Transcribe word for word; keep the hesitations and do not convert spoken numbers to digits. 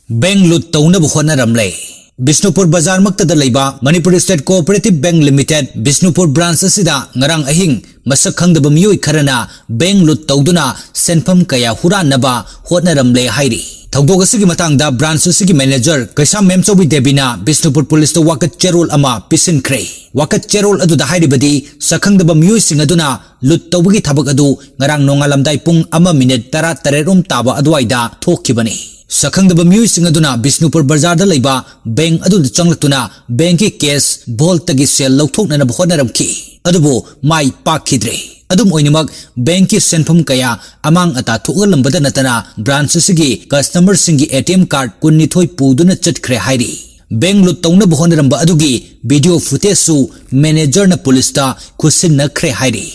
Bank ꯂꯨꯠ ꯇꯧꯅꯕ ꯍꯣꯠꯅꯔꯝꯂꯦ꯫ ꯕꯤꯁꯅꯨꯄꯨꯔ ꯕꯖꯥꯔꯃꯛꯇꯗ ꯂꯩꯕ Manipur state cooperative bank limited Bishnupur branch ꯑꯁꯤꯗ ꯉꯔꯥꯡ ꯑꯍꯤꯡ ꯃꯁꯛ ꯈꯪꯗꯕ ꯃꯤꯑꯣꯏ ꯈꯔꯅ ꯕꯦꯡ ꯂꯨꯠ ꯇꯧꯗꯨꯅ ꯁꯦꯟꯐꯝ ꯀꯌꯥ ꯍꯨꯔꯥꯟꯅꯕ ꯍꯣꯠꯅꯔꯝꯂꯦ ꯍꯥꯏꯔꯤ꯫ ꯊꯧꯗꯣꯛ ꯑꯁꯤꯒꯤ ꯃꯇꯥꯡꯗ ꯕ꯭ꯔꯥꯟꯆ ꯑꯁꯤꯒꯤ ꯃꯦꯅꯦꯖꯔ ꯀꯩꯁꯥꯝ ꯃꯦꯝꯆꯧꯕꯤ ꯗꯦꯕꯤꯅ ꯕꯤꯁꯅꯨꯄꯨꯔ ꯄꯨꯂꯤꯁꯇ ꯋꯥꯀꯠ ꯆꯦꯔꯣꯜ ꯑꯃ ꯄꯤꯁꯤꯟꯈ꯭ꯔꯦ꯫ ꯋꯥꯀꯠ ꯆꯦꯔꯣꯜ ꯑꯗꯨꯗ ꯍꯥꯏꯔꯤꯕꯗꯤ, ꯁꯛꯈꯪꯗꯕ ꯃꯤꯑꯣꯏꯁꯤꯡ ꯑꯗꯨꯅ ꯂꯨꯠ ꯇꯧꯕꯒꯤ ꯊꯕꯛ ꯑꯗꯨ ꯉꯔꯥꯡ ꯅꯣꯡꯉꯥꯜꯂꯝꯗꯥꯏ ꯄꯨꯡ ꯑꯃ ꯃꯤꯅꯤꯠ ꯇꯔꯥ ꯇꯔꯦꯠ ꯔꯣꯝ ꯇꯥꯕ ꯑꯗꯨꯋꯥꯏꯗ ꯊꯣꯛꯈꯤꯕꯅꯤ꯫ ꯁꯛꯈꯪꯗꯕ ꯃꯤꯑꯣꯏꯁꯤꯡ ꯑꯗꯨꯅ ꯕꯤꯁꯅꯨꯄꯨꯔ ꯕꯖꯥꯔꯗ ꯂꯩꯕ ꯕꯦꯡ ꯑꯗꯨꯗ ꯆꯪꯂꯛꯇꯨꯅ ꯕꯦꯡꯀꯤ ꯀꯦꯁ ꯚꯣꯜꯇꯒꯤ ꯁꯦꯜ ꯂꯧꯊꯣꯛꯅꯅꯕ ꯍꯣꯠꯅꯔꯝꯈꯤ, ꯑꯗꯨꯕꯨ ꯃꯥꯏ ꯄꯥꯛꯈꯤꯗ꯭ꯔꯦ꯫ ꯑꯗꯨꯝ ꯑꯣꯏꯅꯃꯛ, ꯕꯦꯡꯀꯤ ꯁꯦꯟꯐꯝ ꯀꯌꯥ ꯑꯃꯥꯡ ꯑꯇꯥ ꯊꯣꯛꯍꯜꯂꯝꯕꯗ ꯅꯠꯇꯅ ꯕ꯭ꯔꯥꯟꯆ ꯑꯁꯤꯒꯤ ꯀꯁꯇꯃꯔꯁꯤꯡꯒꯤ ꯑꯦ ꯇꯤ ꯑꯦꯝ ꯀꯥꯔꯗ ꯀꯨꯟꯅꯤꯊꯣꯏ ꯄꯨꯗꯨꯅ ꯆꯠꯈ꯭ꯔꯦ ꯍꯥꯏꯔꯤ꯫ ꯕꯦꯡ ꯂꯨꯠ ꯇꯧꯅꯕ ꯍꯣꯠꯅꯔꯝꯕ ꯑꯗꯨꯒꯤ ꯚꯤꯗꯤꯑꯣ ꯐꯨꯇꯦꯖꯁꯨ ꯃꯦꯅꯦꯖꯔꯅ ꯄꯨꯂꯤꯁꯇ ꯈꯨꯠꯁꯤꯟꯅꯈ꯭ꯔꯦ ꯍꯥꯏꯔꯤ꯫